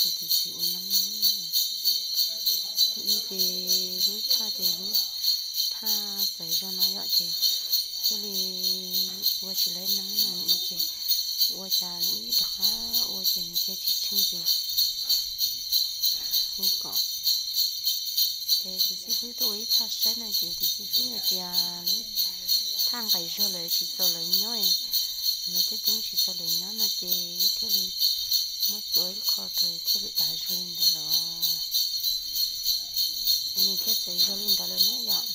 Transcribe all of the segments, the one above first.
Tus txiv ua neeb, ib ces lub thaj ces lub thaj txawv zog no yom ces thiaj li ua tsis laib neeb no ua ces ua cas ib rov qab ua ces nws cia tsis tsheej ces hu kom ces tus xib fwb tuaj ua ib thaj saib no ces tus xib fwb hais tias lub thaj nqaim zog lawm tsis txaus lawv nyob, lawv coob coob tsis txaus lawv nyob no ces thiaj li muab txuas ib qho rau thiaj li dav zog li ntawd los. Nws thiaj txawv zog li ntawd lawm na yom.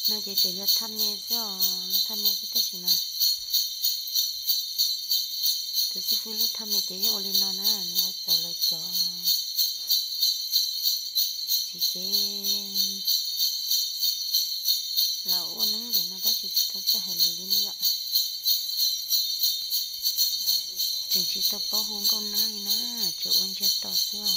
No ces tseem yog thaj me xwb os, thaj me xwb tab sis mas tus xib fwb lub thaj me ces yeej ua li no na, nws ua txawv lawv cov txiv ces los ua neeb ntawm no tab sis tsis tau txawj hais lus li na yom. Tseem tsis tau paub hu nkauj neeb li na, tseem ua ntsiag to xwb os.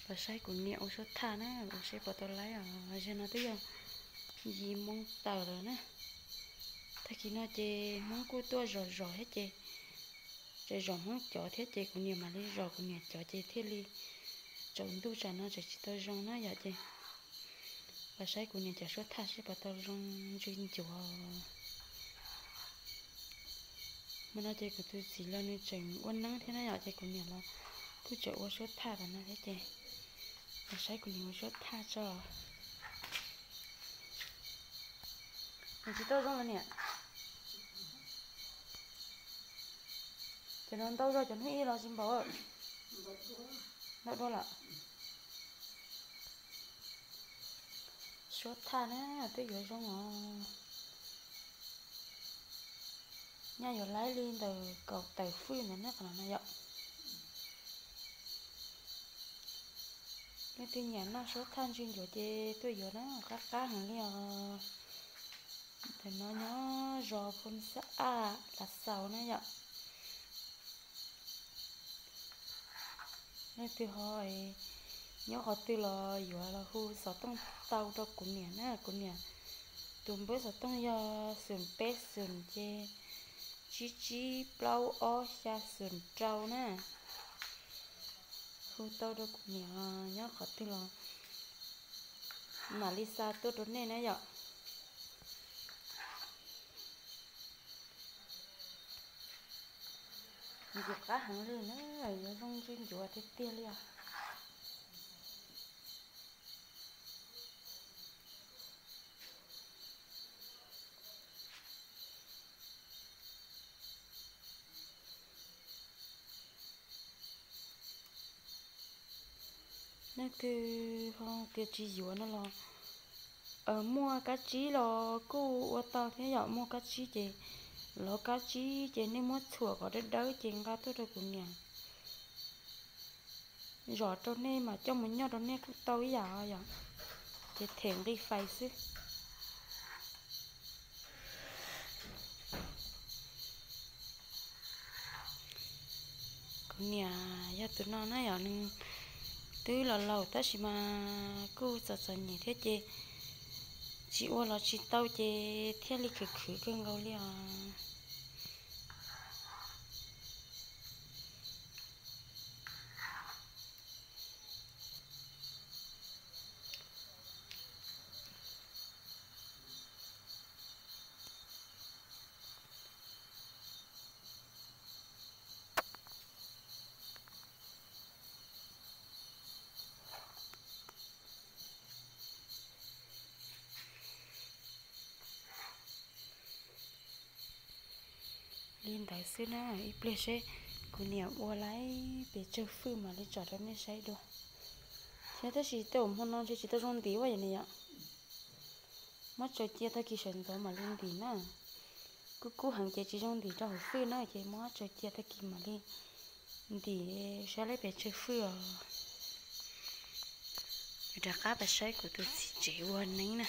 Los saib kuv niam ua suab thaj na, los saib puas tau laib os. Zaum no twb yog yim moo tawm lawm na. Tag kis no ces Hmoob kuj tuaj zom zos thiab ces tseem zom Hmoob cov thiab ces kuv niam mam li zom kuv niam cov ces thiaj li tsaus ntuj tsam no tseem tsis tau zoo na yom ces los saib kuv niam cov suab thaj seb puas tau zoo ntsws ncuav. Hmo no ces kuv tus txiv los nws tseem ua neeb thiab na yom ces kuv niam los kuj tseem ua suab thaj tas no thiab ces los saib kuv niam ua suab thaj tso. Nws tsis tau zoo los niam. Ces no ntau zog cov hnub ib los tsis npaum. Ntau dua lawm. Suab thaj na twb yuav zoo os. Nyaj yuav laib li ntawm kaum tawm fwj ntawd na qhov no na yom. Leej twg nyiam noj suab thaj ntsws ncuav ces tuaj yuav na, qab qab heev li os. Ntawm no nyob zos Phoos Xab Aj Lav Xaus na yom. Leej twg ho nyob qhov twg los yuav los hu xov tooj tau rau kuv niam na, kuv niam tus npawb xov tooj yog xoom peb xoom ces tsib tsib plaub ob xya xoom rau na. Hu tau rau kuv niam nyob qhov twg los mam li xa tuaj rau nej na yom. Ncuav qab heev li na, yuav zoo ntsws ncuav tiag tiag li os. Nej twg ho tias tsis yuav no los muaj kab tsib los kuj ua tau thiab yom. Muaj kab tsib ces, lov kab tsib ces nej muab txhuam kom dawb dawb ces nqa tuaj rau kuv niam zom rau nej mas coj mus nyoj rau nej kuj tau ib yam yom. Ces them nqi fais xwb. Kuv niam yog tus no na yom, nws twb los laus tab sis mas kuj txom txom nyem thiab ces tsis ua los tsis tau ces thiaj li khwv khwv kawg nkaus li os. Li ntawd xwb na, ib pliag seb kuv niam ua lawm pes tsawg fwj mam li tsom rau nej saib dua. Thiab tab sis tej uas hmo no ntshe tsis tau zoo ntim ua yom ne yom. Muab tsaws cia tag kis sawv ntxov mam li ntim na. Kub kub heev ces tsis zoo ntim rau hauv fwj na ces muab tsaws cia tag kis mam li ntim saib lawm pes tsawg fwj os. Rov qab pab saib kuv tus txiv tsev ua neeb na.